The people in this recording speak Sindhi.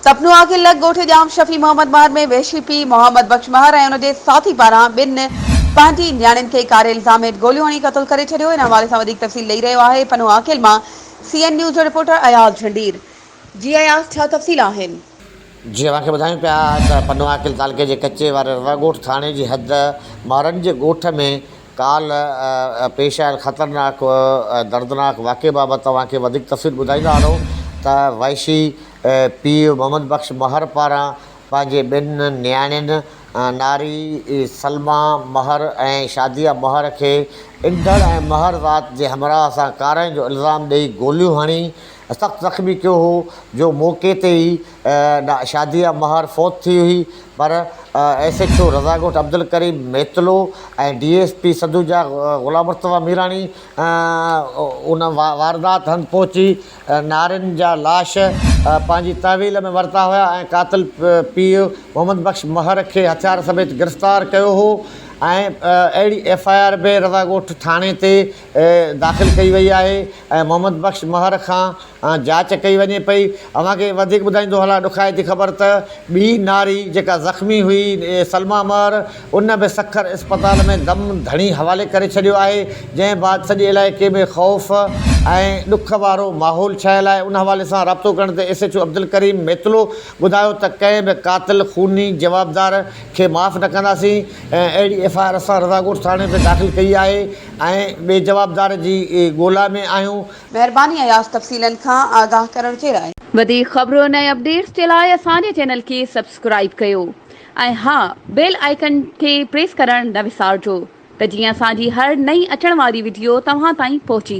سپنو عاقل لڳ ڳوٺ ڄام شفيع محمد مهر ۾ وحشي پيء محمد بخش مهر ۽ ان جي ساٿي پاران ٻن پنهنجي نياڻين کي ڪاري الزام هيٺ گوليون هڻي قتل ڪري ڇڏيو. ان حوالي سان وڌيڪ تفصيل ڏئي رهيو آهي پنو عاقل مان سي اين نيوز جو رپورٽر اياز جهنڊير. جي اياز ڇا تفصيل آهن؟ جي اوهان کي ٻڌايون پيا ته پنو عاقل تعلقي جي ڪچي واري رضا ڳوٺ ٿاڻي جي حد مهرن جي ڳوٺ ۾ ڪالهه پيش آيل خطرناڪ ۽ دردناڪ واقعي بابت توهان کي وڌيڪ تفصيل ٻڌائيندا هلون ته وحشي پيء محمد بخش مهر پاران پنهنجي ٻن نياڻين ناري سلميٰ مهر ۽ شاديه مهر کي انڌڙ ۽ مهر ذات جي همراهه سان ڪارائين جو الزام ڏئي گوليون هڻي سخت زخمي ڪيو هو جو موقعي تي ئي شاديه مهر فوت ٿي هئي پر S H O Razagoth Abdulkarim Mitlo ۽ D S P Sadhuja Ghulam Mustafa Mirani ان واردات هنڌ پهچي نارين جا لاش پنهنجي تحويل ۾ ورتا هيا ۽ قاتل پيء محمد بخش مهر کي هٿيار سميت گرفتار ڪيو هو ۽ اهڙي ايف I R به رضاڳوٺ ٿاڻي تي داخل ڪئي وئي آهي ۽ محمد بخش مهر کان جاچ ڪئي وڃي پئي. اوهان کي وڌيڪ ٻڌائيندو هلان ڏکائتي خبر ته ٻي ناري جيڪا زخمي هئي سلميٰ مهر ان به سکر اسپتال ۾ دم ڌڻي حوالي ڪري ڇڏيو آهي جنهن بعد سڄي علائقي ۾ خوف ۽ ڏک وارو ماحول ڇانيل آهي ان حوالي سان رابطو ڪرڻ تي S H O Abdulkarim Mitlo ٻڌايو ته ڪنهن به قاتل خوني جوابدار کي معاف نه ڪنداسين ۽ اهڙي ايف I R اسان رضا ڳوٺ ٿاڻي تي داخل ڪئي آهي ۽ ٻئي جوابدار جي ڳولا ۾ آهيون. مهرباني اياز تفصيلن کان آگاهه ڪرڻ جي لاء. وڌيڪ خبرن ۽ اپڊيٽس جي لاء اسان جي چينل کي سبسڪرائيب ڪيو ۽ ها بيل آئيڪن کي پريس ڪرڻ نه وسارجو ته جيئن اسان جي هر نئين اچڻ واري وڊيو توهان تائين پهچي.